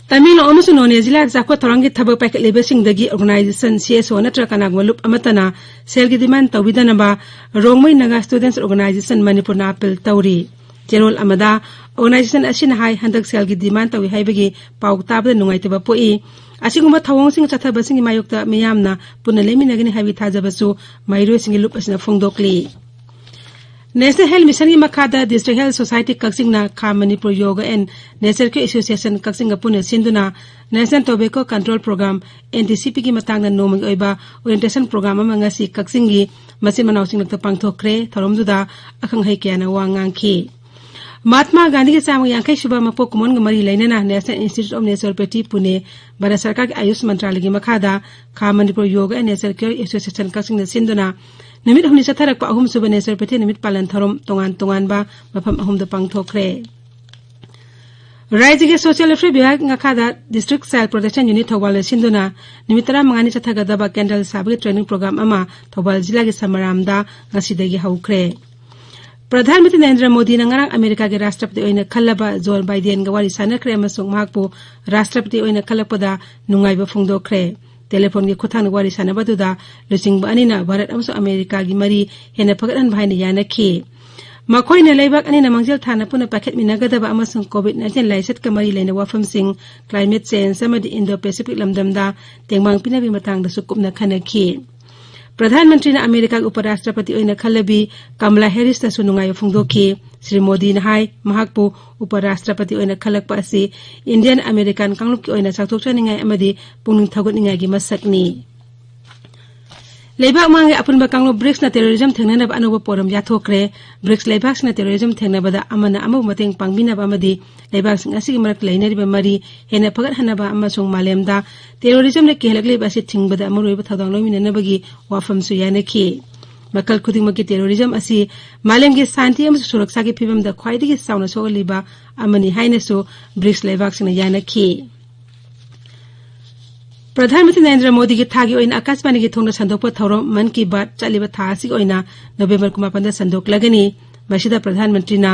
ꯇꯃꯦꯡꯂꯣꯡ ꯑꯃꯁꯨꯡ ꯅꯣꯅꯦ ꯖꯤꯂꯥꯒꯤ ꯆꯥꯎꯈꯠ ꯊꯧꯔꯥꯡꯒꯤ ꯊꯕꯛ ꯄꯥꯏꯈꯠꯂꯤꯕꯁꯤꯡꯗꯒꯤ ꯑꯣꯔꯒꯅꯥꯏꯖꯦꯁꯟ, ꯁꯤ ꯑꯦꯁ ꯑꯣ ꯅꯠꯇ꯭ꯔꯒ ꯀꯅꯥꯒꯨꯝꯕ ꯂꯨꯞ ꯑꯃꯠꯇꯅ ꯁꯦꯜꯒꯤ ꯗꯤꯃꯥꯟ ꯇꯧꯕꯤꯗꯅꯕ ꯔꯣꯡꯃꯩ ꯅꯥꯒꯥ ꯁ꯭ꯇꯨꯗꯦꯟꯠꯁ ꯑꯣꯔꯒꯅꯥꯏꯖꯦꯁꯟ ꯃꯅꯤꯄꯨꯔꯅ ꯑꯥꯄꯤꯜ ꯇꯧꯔꯤ꯫ ꯆꯦꯔꯣꯜ ꯑꯃꯗ ꯑꯣꯔꯒꯅꯥꯏꯖꯦꯁꯟ ꯑꯁꯤꯅ ꯍꯥꯏ, ꯍꯟꯗꯛ ꯁꯦꯜꯒꯤ ꯗꯤꯃꯥꯟ ꯇꯧꯏ ꯍꯥꯏꯕꯒꯤ ꯄꯥꯎ ꯇꯥꯕꯗ ꯅꯨꯡꯉꯥꯏꯇꯕ ꯄꯣꯛꯏ꯫ ꯑꯁꯤꯒꯨꯝꯕ ꯊꯧꯑꯣꯡꯁꯤꯡ ꯆꯠꯊꯕꯁꯤꯡꯒꯤ ꯃꯥꯌꯣꯛꯇ ꯃꯤꯌꯥꯝꯅ ꯄꯨꯟꯅ ꯂꯦꯞꯃꯤꯟꯅꯒꯅꯤ ꯍꯥꯏꯕꯒꯤ ꯊꯥꯖꯕꯁꯨ ꯃꯍꯩꯔꯣꯏꯁꯤꯡꯒꯤ ꯂꯨꯞ ꯑꯁꯤꯅ ꯐꯣꯡꯗꯣꯛꯂꯤ꯫ National Health Mission ꯒꯤ ꯃꯈꯥꯗ District Health Society ꯀꯛꯆꯤꯡꯅ ꯈꯥ Manipur Yoga and Nature Cure Association ꯀꯛꯆꯤꯡꯒ ꯄꯨꯟꯅ ꯁꯤꯟꯗꯨꯅ National Tobacco Control Program, N T C P ꯒꯤ ꯃꯇꯥꯡꯗ ꯅꯣꯡꯃꯒꯤ ꯑꯣꯏꯕ orientation program ꯑꯃ ꯉꯁꯤ ꯀꯛꯆꯤꯡꯒꯤ ꯃꯆꯤꯟ ꯃꯅꯥꯎꯁꯤꯡꯂꯛꯇ ꯄꯥꯡꯊꯣꯛꯈ꯭ꯔꯦ꯫ ꯊꯧꯔꯝꯗꯨꯗ ꯑꯈꯪ ꯑꯍꯩ ꯀꯌꯥꯅ ꯋꯥ ꯉꯥꯡꯈꯤ꯫ ꯃꯍꯥꯠꯃꯥ ꯒꯥꯟꯙꯤꯒꯤ ꯆꯥꯝꯃ ꯌꯥꯡꯈꯩ ꯁꯨꯕ ꯃꯄꯣꯛ ꯀꯨꯝꯑꯣꯟꯒ ꯃꯔꯤ ꯂꯩꯅꯅ National Institute of Naturopathy, Pune, Bharat ꯁꯔꯀꯥꯔꯒꯤ ꯑꯥꯌꯨꯁ ꯃꯟꯇ꯭ꯔꯥꯂꯌꯒꯤ ꯃꯈꯥꯗ ꯈꯥ Manipur Yoga and Nature Cure Association ꯀꯛꯆꯤꯡꯅ ꯁꯤꯟꯗꯨꯅ ꯅꯨꯃꯤꯠ ꯍꯨꯝꯅꯤ ꯆꯠꯊꯔꯛꯄ ꯑꯍꯨꯝꯁꯨꯕ Naturopathy ꯅꯨꯃꯤꯠ ꯄꯥꯂꯟ ꯊꯧꯔꯝ ꯇꯣꯉꯥꯟ ꯇꯣꯉꯥꯟꯕ ꯃꯐꯝ ꯑꯍꯨꯝꯗ ꯄꯥꯡꯊꯣꯛꯈ꯭ꯔꯦ꯫ ꯔꯥꯖ꯭ꯌꯒꯤ ꯁꯣꯁꯤꯌꯦꯜ ꯋꯦꯜꯐꯤꯌꯔ ꯕꯤꯚꯥꯒ ꯃꯈꯥꯗ District Child Protection Unit ꯊꯧꯕꯥꯜꯅ ꯁꯤꯟꯗꯨꯅ ꯅꯨꯃꯤꯠ ꯇꯔꯥꯃꯉꯥꯅꯤ ꯆꯠꯊꯒꯗꯕ ꯀꯦꯟꯗꯜ ꯁꯥꯕꯒꯤ training program ꯑꯃ ꯊꯧꯕꯥꯜ ꯖꯤꯂꯥꯒꯤ ꯁꯃꯔꯥꯝꯗ ꯉꯁꯤꯗꯒꯤ ꯍꯧꯈ꯭ꯔꯦ꯫ ꯄ꯭ꯔꯙꯥꯟ ꯃꯟꯇ꯭ꯔꯤ ꯅꯔꯦꯟꯗ꯭ꯔ ꯃꯣꯗꯤꯅ ꯉꯔꯥꯡ ꯑꯃꯦꯔꯤꯀꯥꯒꯤ ꯔꯥꯁꯇ꯭ꯔꯄꯇꯤ ꯑꯣꯏꯅ ꯈꯜꯂꯕ ꯖꯣ ꯕꯥꯏꯗꯦꯟꯒ ꯋꯥꯔꯤ ꯁꯥꯟꯅꯈ꯭ꯔꯦ ꯑꯃꯁꯨꯡ ꯃꯍꯥꯛꯄꯨ ꯔꯥꯁꯇ꯭ꯔꯄꯇꯤ ꯑꯣꯏꯅ ꯈꯜꯂꯛꯄꯗ ꯅꯨꯡꯉꯥꯏꯕ ꯐꯣꯡꯗꯣꯛꯈ꯭ꯔꯦ꯫ ꯇꯦꯂꯤꯐꯣꯟꯒꯤ ꯈꯨꯠꯊꯥꯡꯗ ꯋꯥꯔꯤ ꯁꯥꯟꯅꯕ ꯑꯗꯨꯗ ꯂꯨꯆꯤꯡꯕ ꯑꯅꯤꯅ ꯚꯥꯔꯠ ꯑꯃꯁꯨꯡ ꯑꯃꯦꯔꯤꯀꯥꯒꯤ ꯃꯔꯤ ꯍꯦꯟꯅ ꯐꯒꯠꯍꯟꯕ ꯍꯥꯏꯅ ꯌꯥꯅꯈꯤ꯫ ꯃꯈꯣꯏꯅ ꯂꯩꯕꯥꯛ ꯑꯅꯤꯅ ꯃꯥꯡꯖꯤꯜ ꯊꯥꯅ ꯄꯨꯟꯅ ꯄꯥꯏꯈꯠꯃꯤꯟꯅꯒꯗꯕ ꯑꯃꯁꯨꯡ COVID nineteen ꯂꯥꯏꯆꯠꯀ ꯃꯔꯤ ꯂꯩꯅꯕ ꯋꯥꯐꯝꯁꯤꯡ, climate change ꯑꯃꯗꯤ Indo-Pacific ꯂꯝꯗꯝꯗ ꯇꯦꯡꯕꯥꯡ ꯄꯤꯅꯕꯒꯤ ꯃꯇꯥꯡꯗꯁꯨ ꯀꯨꯞꯅ ꯈꯟꯅꯈꯤ꯫ ꯄ꯭ꯔꯙꯥꯟ ꯃꯟꯇ꯭ꯔꯤꯅ ꯑꯃꯦꯔꯤꯀꯥꯒꯤ ꯎꯄ ꯔꯥꯁꯇ꯭ꯔꯄꯇꯤ ꯑꯣꯏꯅ ꯈꯜꯂꯕꯤ ꯀꯃꯂꯥ ꯍꯦꯔꯤꯁꯇꯁꯨ ꯅꯨꯡꯉꯥꯏꯕ ꯐꯣꯡꯗꯣꯛꯈꯤ꯫ ꯁ꯭ꯔꯤ ꯃꯣꯗꯤꯅ ꯍꯥꯏ, ꯃꯍꯥꯛꯄꯨ ꯎꯄ ꯔꯥꯁꯇ꯭ꯔꯄꯇꯤ ꯑꯣꯏꯅ ꯈꯜꯂꯛꯄ ꯑꯁꯤ ꯏꯟꯗꯤꯌꯟ ꯑꯃꯦꯔꯤꯀꯥꯟ ꯀꯥꯡꯂꯨꯞꯀꯤ ꯑꯣꯏꯅ ꯆꯥꯎꯊꯣꯛꯆꯅꯤꯡꯉꯥꯏ ꯑꯃꯗꯤ ꯄꯨꯛꯅꯤꯡ ꯊꯧꯒꯠꯅꯤꯡꯉꯥꯏꯒꯤ ꯃꯁꯛꯅꯤ꯫ ꯂꯩꯕꯥꯛ ꯃꯉꯥꯒꯤ ꯑꯄꯨꯟꯕ ꯀꯥꯡꯂꯨꯞ ꯕ꯭ꯔꯤꯛꯁꯅ ꯇꯦꯔꯣꯔꯤꯖꯝ ꯊꯦꯡꯅꯅꯕ ꯑꯅꯧꯕ ꯄꯣꯔꯝ ꯌꯥꯊꯣꯛꯈ꯭ꯔꯦ꯫ ꯕ꯭ꯔꯤꯛꯁ ꯂꯩꯕꯥꯛꯁꯤꯡꯅ ꯇꯦꯔꯣꯔꯤꯖꯝ ꯊꯦꯡꯅꯕꯗ ꯑꯃꯅ ꯑꯃꯕꯨ ꯃꯇꯦꯡ ꯄꯥꯡꯕꯤꯅꯕ ꯑꯃꯗꯤ ꯂꯩꯕꯥꯛꯁꯤꯡ ꯑꯁꯤꯒꯤ ꯃꯔꯛꯇ ꯂꯩꯅꯔꯤꯕ ꯃꯔꯤ ꯍꯦꯟꯅ ꯐꯒꯠꯍꯟꯅꯕ ꯑꯃꯁꯨꯡ ꯃꯥꯂꯦꯝꯗ ꯇꯦꯔꯣꯔꯤꯖꯝꯅ ꯀꯤꯍꯜꯂꯛꯂꯤꯕ ꯑꯁꯤ ꯊꯤꯡꯕꯗ ꯃꯔꯨꯑꯣꯏꯕ ꯊꯧꯗꯥꯡ ꯂꯧꯃꯤꯟꯅꯅꯕꯒꯤ ꯋꯥꯐꯝꯁꯨ ꯌꯥꯅꯈꯤ꯫ ꯃꯈꯜ ꯈꯨꯗꯤꯡꯃꯛꯀꯤ ꯇꯦꯔꯣꯔꯤꯖꯝ ꯑꯁꯤ ꯃꯥꯂꯦꯝꯒꯤ ꯁꯥꯟꯇꯤ ꯑꯃꯁꯨꯡ ꯁꯨꯔꯛꯁꯥꯒꯤ ꯐꯤꯕꯝꯗ ꯈ꯭ꯋꯥꯏꯗꯒꯤ ꯆꯥꯎꯅ ꯁꯣꯛꯍꯜꯂꯤꯕ ꯑꯃꯅꯤ ꯍꯥꯏꯅꯁꯨ ꯕ꯭ꯔꯤꯛꯁ ꯂꯩꯕꯥꯛꯁꯤꯡꯅ ꯌꯥꯅꯈꯤ꯫ ꯄ꯭ꯔꯙꯥꯟ ꯃꯟꯇ꯭ꯔꯤ ꯅꯔꯦꯟꯗ꯭ꯔ ꯃꯣꯗꯤꯒꯤ ꯊꯥꯒꯤ ꯑꯣꯏꯅ ꯑꯀꯥꯁꯕꯥꯅꯤꯒꯤ ꯊꯣꯡꯅ ꯁꯟꯗꯣꯛꯄ ꯊꯧꯔꯝ ꯃꯟ ꯀꯤ ꯕꯥꯠ ꯆꯠꯂꯤꯕ ꯊꯥ ꯑꯁꯤꯒꯤ ꯑꯣꯏꯅ ꯅꯣꯕꯦꯝꯕꯔ ꯀꯨꯟꯃꯥꯄꯟꯗ ꯁꯟꯗꯣꯛꯂꯒꯅꯤ꯫ ꯃꯁꯤꯗ ꯄ꯭ꯔꯙꯥꯟ ꯃꯟꯇ꯭ꯔꯤꯅ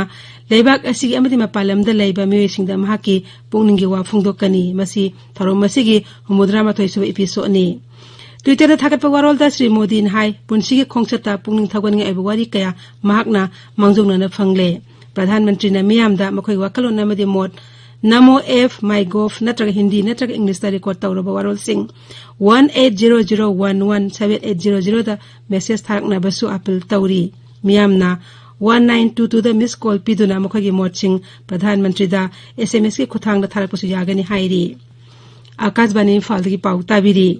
ꯂꯩꯕꯥꯛ ꯑꯁꯤꯒꯤ ꯑꯃꯗꯤ ꯃꯄꯥꯟ ꯂꯝꯗ ꯂꯩꯕ ꯃꯤꯑꯣꯏꯁꯤꯡꯗ ꯃꯍꯥꯛꯀꯤ ꯄꯨꯛꯅꯤꯡꯒꯤ ꯋꯥ ꯐꯣꯡꯗꯣꯛꯀꯅꯤ꯫ ꯃꯁꯤ ꯊꯧꯔꯝ ꯑꯁꯤꯒꯤ ꯍꯨꯝꯐꯨꯇꯔꯥꯃꯥꯊꯣꯏ ꯁꯨꯕ ꯏꯄꯤꯁꯣꯗꯅꯤ꯫ ꯇ꯭ꯋꯤꯇꯔꯗ ꯊꯥꯒꯠꯄ ꯋꯥꯔꯣꯜꯗ ꯁ꯭ꯔꯤ ꯃꯣꯗꯤꯅ ꯍꯥꯏ, ꯄꯨꯟꯁꯤꯒꯤ ꯈꯣꯡꯆꯠꯇ ꯄꯨꯛꯅꯤꯡ ꯊꯧꯒꯠꯅꯤꯡꯉꯥꯏ ꯑꯣꯏꯕ ꯋꯥꯔꯤ ꯀꯌꯥ ꯃꯍꯥꯛꯅ ꯃꯥꯡꯖꯧꯅꯅ ꯐꯪꯂꯦ꯫ ꯄ꯭ꯔꯙꯥꯟ ꯃꯟꯇ꯭ꯔꯤꯅ ꯃꯤꯌꯥꯝꯗ ꯃꯈꯣꯏꯒꯤ ꯋꯥꯈꯜꯂꯣꯟ ꯑꯃꯗꯤ ꯃꯣꯠ ꯅꯃꯣ ꯑꯦꯞ, ꯃꯥꯏ ꯒꯣꯚ ꯅꯠꯇ꯭ꯔꯒ ꯍꯤꯟꯗꯤ ꯅꯠꯇ꯭ꯔꯒ ꯏꯪꯂꯤꯁꯇ ꯔꯦꯀꯣꯔꯗ ꯇꯧꯔꯕ ꯋꯥꯔꯣꯜꯁꯤꯡ one eight zero zero one one seven eight zero ꯖꯤꯔꯣꯗ ꯃꯦꯁꯦꯖ ꯊꯥꯔꯛꯅꯕꯁꯨ ꯑꯥꯄꯤꯜ ꯇꯧꯔꯤ꯫ ꯃꯤꯌꯥꯝꯅ ꯋꯥꯟ ꯅꯥꯏꯟ ꯇꯨ ꯇꯨꯗ ꯃꯤꯁ ꯀꯣꯜ ꯄꯤꯗꯨꯅ ꯃꯈꯣꯏꯒꯤ ꯃꯣꯠꯁꯤꯡ ꯄ꯭ꯔꯙꯥꯟ ꯃꯟꯇ꯭ꯔꯤꯗ ꯑꯦꯁ ꯑꯦꯝ ꯑꯦꯁꯀꯤ ꯈꯨꯠꯊꯥꯡꯗ ꯊꯥꯔꯛꯄꯁꯨ ꯌꯥꯒꯅꯤ ꯍꯥꯏꯔꯤ꯫ ꯑꯀꯥꯁꯕꯥꯅꯤ ꯏꯝꯐꯥꯜꯗꯒꯤ ꯄꯥꯎ ꯇꯥꯕꯤꯔꯤ꯫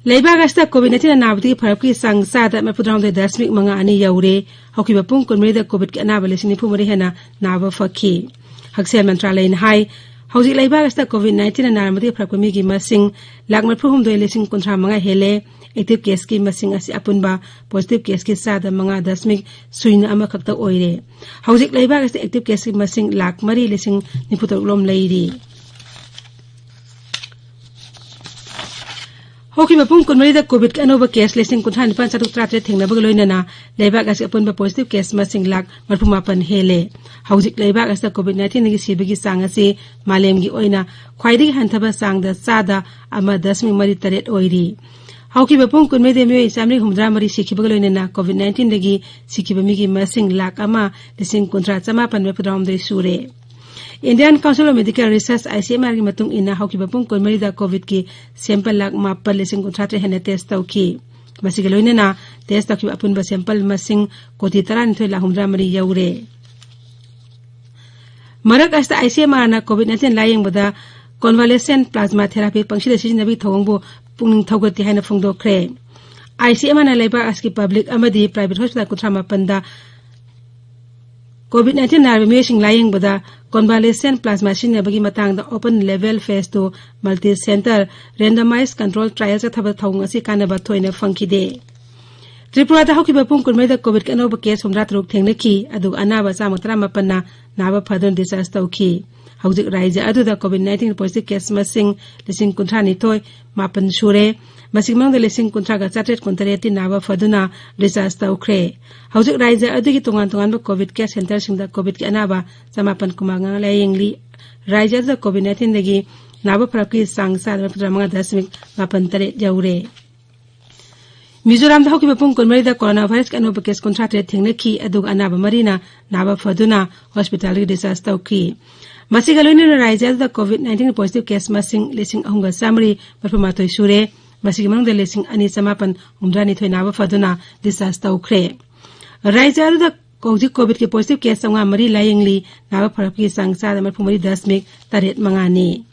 ꯂꯩꯕꯥꯛ ꯑꯁꯤꯗ ꯀꯣꯚꯤꯗ ꯅꯥꯏꯟꯇꯤꯟ ꯅꯥꯕꯗꯒꯤ ꯐꯔꯛꯄꯒꯤ ꯆꯥꯡ ꯆꯥꯗ ꯃꯔꯤꯐꯨꯇꯔꯥꯍꯨꯝꯗꯣꯏ ꯗꯁꯃꯤꯛ ꯃꯉꯥ ꯑꯅꯤ ꯌꯧꯔꯦ꯫ ꯍꯧꯈꯤꯕ ꯄꯨꯡ ꯀꯨꯟꯃꯔꯤꯗ ꯀꯣꯚꯤꯗꯀꯤ ꯑꯅꯥꯕ ꯂꯤꯁꯤꯡ ꯅꯤꯐꯨ ꯃꯔꯤ ꯍꯦꯟꯅ ꯅꯥꯕ ꯐꯈꯤ꯫ ꯍꯛꯁꯦꯜ ꯃꯟꯇ꯭ꯔꯥꯂꯌꯅ ꯍꯥꯏ, ꯍꯧꯖꯤꯛ ꯂꯩꯕꯥꯛ ꯑꯁꯤꯗ ꯀꯣꯚꯤꯗ ꯅꯥꯏꯟꯇꯤꯟꯅ ꯅꯥꯔꯝꯕꯗꯒꯤ ꯐꯔꯛꯄ ꯃꯤꯒꯤ ꯃꯁꯤꯡ ꯂꯥꯈ ꯃꯔꯤꯐꯨꯍꯨꯝꯗꯣꯏ ꯂꯤꯁꯤꯡ ꯀꯨꯟꯊ꯭ꯔꯥ ꯃꯉꯥ ꯍꯦꯜꯂꯦ꯫ ꯑꯦꯛꯇꯤꯚ ꯀꯦꯁꯀꯤ ꯃꯁꯤꯡ ꯑꯁꯤ ꯑꯄꯨꯟꯕ ꯄꯣꯖꯤꯇꯤꯚ ꯀꯦꯁꯀꯤ ꯆꯥꯗ ꯃꯉꯥ ꯗꯁꯃꯤꯛ ꯁꯨꯏꯅ ꯑꯃꯈꯛꯇ ꯑꯣꯏꯔꯦ꯫ ꯍꯧꯖꯤꯛ ꯂꯩꯕꯥꯛ ꯑꯁꯤꯗ ꯑꯦꯛꯇꯤꯚ ꯀꯦꯁꯀꯤ ꯃꯁꯤꯡ ꯂꯥꯈ ꯃꯔꯤ ꯂꯤꯁꯤꯡ ꯅꯤꯐꯨ ꯇꯔꯨꯛ ꯂꯣꯝ ꯂꯩꯔꯤ꯫ ꯍꯧꯈꯤꯕ ꯄꯨꯡ ꯀꯨꯟꯃꯔꯤꯗ ꯀꯣꯚꯤꯗꯀꯤ ꯑꯅꯧꯕ ꯀꯦꯁ ꯂꯤꯁꯤꯡ ꯀꯨꯟꯊ꯭ꯔꯥ ꯅꯤꯄꯥꯟ ꯆꯥꯇ꯭ꯔꯨꯛ ꯇꯔꯥꯇꯔꯦꯠ ꯊꯦꯡꯅꯕꯒ ꯂꯣꯏꯅꯅ ꯂꯩꯕꯥꯛ ꯑꯁꯤ ꯑꯄꯨꯟꯕ ꯄꯣꯖꯤꯇꯤꯚ ꯀꯦꯁ ꯃꯁꯤꯡ ꯂꯥꯈ ꯃꯔꯤꯐꯨ ꯃꯥꯄꯟ ꯍꯦꯜꯂꯦ꯫ ꯍꯧꯖꯤꯛ ꯂꯩꯕꯥꯛ ꯑꯁꯤꯗ ꯀꯣꯚꯤꯗ ꯅꯥꯏꯟꯇꯤꯟꯗꯒꯤ ꯁꯤꯕꯒꯤ ꯆꯥꯡ ꯑꯁꯤ ꯃꯥꯂꯦꯝꯒꯤ ꯑꯣꯏꯅ ꯈ꯭ꯋꯥꯏꯗꯒꯤ ꯍꯟꯊꯕ ꯆꯥꯡꯗ ꯆꯥꯗ ꯑꯃ ꯗꯁꯃꯤꯛ ꯃꯔꯤ ꯇꯔꯦꯠ ꯑꯣꯏꯔꯤ꯫ ꯍꯧꯈꯤꯕ ꯄꯨꯡ ꯀꯨꯟꯃꯔꯤꯗ ꯃꯤꯑꯣꯏ ꯆꯥꯃꯔꯤ ꯍꯨꯝꯐꯨꯇꯔꯥ ꯃꯔꯤ ꯁꯤꯈꯤꯕꯒ ꯂꯣꯏꯅꯅ ꯀꯣꯚꯤꯗ ꯅꯥꯏꯟꯇꯤꯟꯗꯒꯤ ꯁꯤꯈꯤꯕ ꯃꯤꯒꯤ ꯃꯁꯤꯡ ꯂꯥꯈ ꯑꯃ ꯂꯤꯁꯤꯡ ꯀꯨꯟꯊ꯭ꯔꯥ ꯆꯃꯥꯄꯟ ꯃꯔꯤꯐꯨꯇꯔꯥꯍꯨꯝꯗꯣꯏ ꯁꯨꯔꯦ꯫ Indian Council of Medical Research, ICMR ꯒꯤ ꯃꯇꯨꯡ ꯏꯟꯅ, ꯍꯧꯈꯤꯕ ꯄꯨꯡ ꯀꯨꯟꯃꯔꯤꯗ COVID-ꯀꯤ sample ꯂꯥꯈ ꯃꯥꯄꯜ ꯂꯤꯁꯤꯡ ꯀꯨꯟꯊ꯭ꯔꯥ ꯇꯔꯦꯠ ꯍꯦꯟꯅ test ꯇꯧꯈꯤ꯫ ꯃꯁꯤꯒ ꯂꯣꯏꯅꯅ test ꯇꯧꯈꯤꯕ ꯑꯄꯨꯟꯕ sample ꯃꯁꯤꯡ ꯀꯣꯇꯤ ꯇꯔꯥꯅꯤꯊꯣꯏ ꯂꯥꯈ ꯍꯨꯝꯐꯨꯇꯔꯥ ꯃꯔꯤ ꯌꯧꯔꯦ꯫ ꯃꯔꯛ ꯑꯁꯤꯗ ICMR ꯅ COVID nineteen ꯂꯥꯌꯦꯡꯕꯗ convalescent plasma therapy ꯄꯪꯁꯤꯟꯗ ꯁꯤꯖꯤꯟꯅꯕꯒꯤ ꯊꯧꯑꯣꯡꯕꯨ ꯄꯨꯛꯅꯤꯡ ꯊꯧꯒꯠꯇꯦ ꯍꯥꯏꯅ ꯐꯣꯡꯗꯣꯛꯈ꯭ꯔꯦ꯫ ICMR ꯅ ꯂꯩꯕꯥꯛ ꯑꯁꯤꯒꯤ public ꯑꯃꯗꯤ private hospital ꯀꯨꯟꯊ꯭ꯔꯥ ꯃꯥꯄꯟꯗ COVID nineteen ꯅꯥꯔꯕ ꯃꯤꯑꯣꯏꯁꯤꯡ ꯂꯥꯌꯦꯡꯕꯗ convalescent plasma ꯁꯤꯖꯤꯟꯅꯕꯒꯤ ꯃꯇꯥꯡꯗ open label phase two multi center randomized control trial ꯆꯠꯊꯕ ꯊꯧꯑꯣꯡ ꯑꯁꯤ ꯀꯥꯟꯅꯕ ꯊꯣꯏꯅ ꯐꯪꯈꯤꯗꯦ꯫ ꯇ꯭ꯔꯤꯄꯨꯔꯥꯗ ꯍꯧꯈꯤꯕ ꯄꯨꯡ ꯀꯨꯟꯃꯔꯤꯗ COVID-ꯀꯤ ꯑꯅꯧꯕ case ꯍꯨꯝꯐꯨꯇꯔꯥ ꯇꯔꯨꯛ ꯊꯦꯡꯅꯈꯤ, ꯑꯗꯨꯒ ꯑꯅꯥꯕ ꯆꯥꯝꯃ ꯇꯔꯥꯃꯥꯄꯟꯅ ꯅꯥꯕ ꯐꯗꯨꯅ discharge ꯇꯧꯈꯤ꯫ ꯍꯧꯖꯤꯛ ꯔꯥꯖ꯭ꯌ ꯑꯗꯨꯗ COVID nineteen positive case ꯃꯁꯤꯡ ꯂꯤꯁꯤꯡ ꯀꯨꯟꯊ꯭ꯔꯥ ꯅꯤꯊꯣꯏ ꯃꯥꯄꯟ ꯁꯨꯔꯦ꯫ ꯃꯁꯤꯒꯤ ꯃꯅꯨꯡꯗ ꯂꯤꯁꯤꯡ ꯀꯨꯟꯊ꯭ꯔꯥꯒ ꯆꯥꯇ꯭ꯔꯦꯠ ꯀꯨꯟꯇꯔꯦꯠꯇꯤ ꯅꯥꯕ ꯐꯗꯨꯅ discharge ꯇꯧꯈ꯭ꯔꯦ꯫ ꯍꯧꯖꯤꯛ ꯔꯥꯖ꯭ꯌ ꯑꯗꯨꯒꯤ ꯇꯣꯉꯥꯟ ꯇꯣꯉꯥꯟꯕ COVID care centreꯁꯤꯡꯗ COVIDꯀꯤ ꯑꯅꯥꯕ ꯆꯃꯥꯄꯟ ꯀꯨꯟꯃꯉꯥ ꯂꯥꯌꯦꯡꯂꯤ꯫ ꯔꯥꯖ꯭ꯌ ꯑꯗꯨꯗ COVID nineteenꯗꯒꯤ ꯅꯥꯕ ꯐꯔꯛꯀꯤ ꯆꯥꯡ ꯆꯥꯗ ꯃꯔꯤꯐꯨꯇꯔꯥ ꯃꯉꯥ ꯗꯁꯃꯤꯛ ꯃꯥꯄꯟ ꯇꯔꯦꯠ ꯌꯧꯔꯦ꯫ ꯃꯤꯖꯣꯔꯥꯝꯗ ꯍꯧꯈꯤꯕ ꯄꯨꯡ ꯀꯨꯟꯃꯔꯤꯗ coronavirusꯀꯤ ꯑꯅꯧꯕ case ꯀꯨꯟꯊ꯭ꯔꯥ ꯇꯔꯦꯠ ꯊꯦꯡꯅꯈꯤ, ꯑꯗꯨꯒ ꯑꯅꯥꯕ ꯃꯔꯤꯅ ꯅꯥꯕ ꯐꯗꯨꯅ hospitalꯗꯒꯤ discharge ꯇꯧꯈꯤ꯫ ꯃꯁꯤꯒ ꯂꯣꯏꯅꯅ ꯔꯥꯖ꯭ꯌ ꯑꯗꯨꯗ COVID nineteen positive case ꯃꯁꯤꯡ ꯂꯤꯁꯤꯡ ꯑꯍꯨꯝꯒ ꯆꯥꯃꯔꯤ ꯃꯔꯤꯐꯨ ꯃꯥꯊꯣꯏ ꯁꯨꯔꯦ꯫ ꯃꯁꯤꯒꯤ ꯃꯅꯨꯡꯗ ꯂꯤꯁꯤꯡ ꯑꯅꯤ ꯆꯃꯥꯄꯟ ꯍꯨꯝꯐꯨꯇꯔꯥ ꯅꯤꯊꯣꯏ ꯅꯥꯕ ꯐꯗꯨꯅ discharge ꯇꯧꯈ꯭ꯔꯦ꯫ ꯔꯥꯖ꯭ꯌ ꯑꯗꯨꯗ ꯍꯧꯖꯤꯛ COVIDꯀꯤ positive case ꯆꯥꯝꯃꯉꯥ ꯃꯔꯤ ꯂꯥꯌꯦꯡꯂꯤ, ꯅꯥꯕ ꯐꯔꯛꯄꯒꯤ ꯆꯥꯡ ꯆꯥꯗ ꯃꯔꯤꯐꯨ ꯃꯔꯤ ꯗꯁꯃꯤꯛ ꯇꯔꯦꯠ ꯃꯉꯥꯅꯤ꯫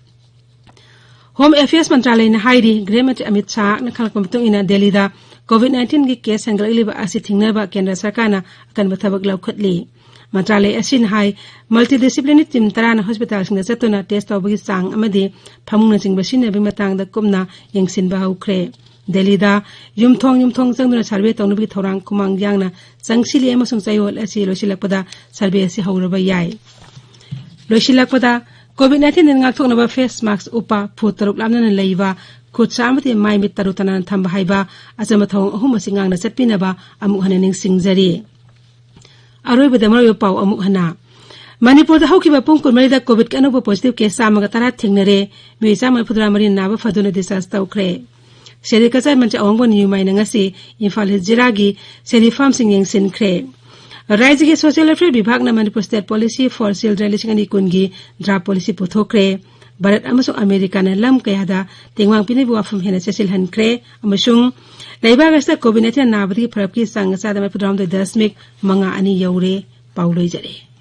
Home Affairs ꯃꯟꯇ꯭ꯔꯥꯂꯌꯅ ꯍꯥꯏꯔꯤ, ꯒ꯭ꯔꯍ ꯃꯟꯇ꯭ꯔꯤ ꯑꯃꯤꯠ ꯁꯥꯍꯅ ꯈꯪꯂꯛꯄ ꯃꯇꯨꯡ ꯏꯟꯅ ꯗꯦꯜꯂꯤꯗ COVID nineteenꯒꯤ case ꯍꯦꯟꯒꯠꯂꯛꯂꯤꯕ ꯑꯁꯤ ꯊꯤꯡꯅꯕ ꯀꯦꯟꯗ꯭ꯔ ꯁꯔꯀꯥꯔꯅ ꯑꯀꯟꯕ ꯊꯕꯛ ꯂꯧꯈꯠꯂꯤ꯫ ꯃꯟꯇ꯭ꯔꯥꯂꯌ ꯑꯁꯤꯅ ꯍꯥꯏ, multidisciplinary team ꯇꯔꯥꯅ hospitalꯁꯤꯡꯗ ꯆꯠꯇꯨꯅ test ꯇꯧꯕꯒꯤ ꯆꯥꯡ ꯑꯃꯗꯤ ꯐꯃꯨꯡꯅꯆꯤꯡꯕ ꯁꯤꯖꯤꯟꯅꯕꯒꯤ ꯃꯇꯥꯡꯗ ꯀꯨꯞꯅ ꯌꯦꯡꯁꯤꯟꯕ ꯍꯧꯈ꯭ꯔꯦ꯫ ꯗꯦꯜꯂꯤꯗ ꯌꯨꯝꯊꯣꯡ ꯌꯨꯝꯊꯣꯡ ꯆꯪꯗꯨꯅ survey ꯇꯧꯅꯕꯒꯤ ꯊꯧꯔꯥꯡ ꯈꯨꯃꯥꯡ ꯌꯥꯡꯅ ꯆꯪꯁꯤꯜꯂꯤ ꯑꯃꯁꯨꯡ ꯆꯌꯣꯜ ꯑꯁꯤ ꯂꯣꯏꯁꯤꯜꯂꯛꯄꯗ survey ꯑꯁꯤ ꯍꯧꯔꯕ ꯌꯥꯏ꯫ ꯂꯣꯏꯁꯤꯜꯂꯛꯄꯗ, COVID nineteenꯗꯒꯤ ꯉꯥꯛꯊꯣꯛꯅꯕ face mask ꯎꯞꯄ, ꯐꯨꯠ ꯇꯔꯨꯛ ꯂꯥꯞꯅꯅ ꯂꯩꯕ, ꯈꯨꯠ ꯁꯥ ꯑꯃꯗꯤ ꯃꯥꯏ ꯃꯤꯠ ꯇꯔꯨ ꯇꯅꯥꯟꯅ ꯊꯝꯕ ꯍꯥꯏꯕ ꯑꯆꯝꯕ ꯊꯧꯑꯣꯡ ꯑꯍꯨꯝ ꯑꯁꯤ ꯉꯥꯛꯅ ꯆꯠꯄꯤꯅꯕ ꯑꯃꯨꯛ ꯍꯟꯅ ꯅꯤꯡꯁꯤꯡꯖꯔꯤ꯫ ꯑꯔꯣꯏꯕꯗ ꯃꯔꯨꯑꯣꯏꯕ ꯄꯥꯎ ꯑꯃꯨꯛ ꯍꯟꯅ꯫ ꯃꯅꯤꯄꯨꯔꯗ ꯍꯧꯈꯤꯕ ꯄꯨꯡ ꯀꯨꯟꯃꯔꯤꯗ COVIDꯀꯤ ꯑꯅꯧꯕ positive case ꯆꯥꯝꯃꯒ ꯇꯔꯥ ꯊꯦꯡꯅꯔꯦ꯫ ꯃꯤꯑꯣꯏ ꯆꯥꯝꯃ ꯃꯔꯤꯐꯨꯇꯔꯥ ꯃꯔꯤ ꯅꯥꯕ ꯐꯗꯨꯅ discharge ꯇꯧꯈ꯭ꯔꯦ꯫ Sericulture ꯃꯟꯇ꯭ꯔꯤ ꯑꯋꯥꯡꯕꯝ ꯅꯤꯌꯨꯃꯥꯏꯅ ꯉꯁꯤ ꯏꯝꯐꯥꯜ East ꯖꯤꯂꯥꯒꯤ ꯁꯦꯔꯤ farmꯁꯤꯡ ꯌꯦꯡꯁꯤꯟꯈ꯭ꯔꯦ꯫ ꯔꯥꯖ꯭ꯌꯒꯤ Social Welfare ꯕꯤꯚꯥꯒꯅ Manipur State Policy for Children ꯂꯤꯁꯤꯡ ꯑꯅꯤ ꯀꯨꯟꯒꯤ draft policy ꯄꯨꯊꯣꯛꯈ꯭ꯔꯦ꯫ ꯚꯥꯔꯠ ꯑꯃꯁꯨꯡ ꯑꯃꯦꯔꯤꯀꯥꯅ ꯂꯝ ꯀꯌꯥꯗ ꯇꯦꯡꯕꯥꯡ ꯄꯤꯅꯕꯒꯤ ꯋꯥꯐꯝ ꯍꯦꯟꯅ ꯆꯦꯠꯁꯤꯜꯍꯟꯈ꯭ꯔꯦ ꯑꯃꯁꯨꯡ ꯂꯩꯕꯥꯛ ꯑꯁꯤꯗ COVID nineteen ꯅꯥꯕꯗꯒꯤ ꯐꯔꯛꯄꯒꯤ ꯆꯥꯡ ꯆꯥꯗ ꯃꯔꯤꯐꯨꯇꯔꯥꯍꯨꯝꯗꯣꯏ ꯗꯁꯃꯤꯛ ꯃꯉꯥ ꯑꯅꯤ ꯌꯧꯔꯦ꯫ ꯄꯥꯎ ꯂꯣꯏꯖꯔꯦ꯫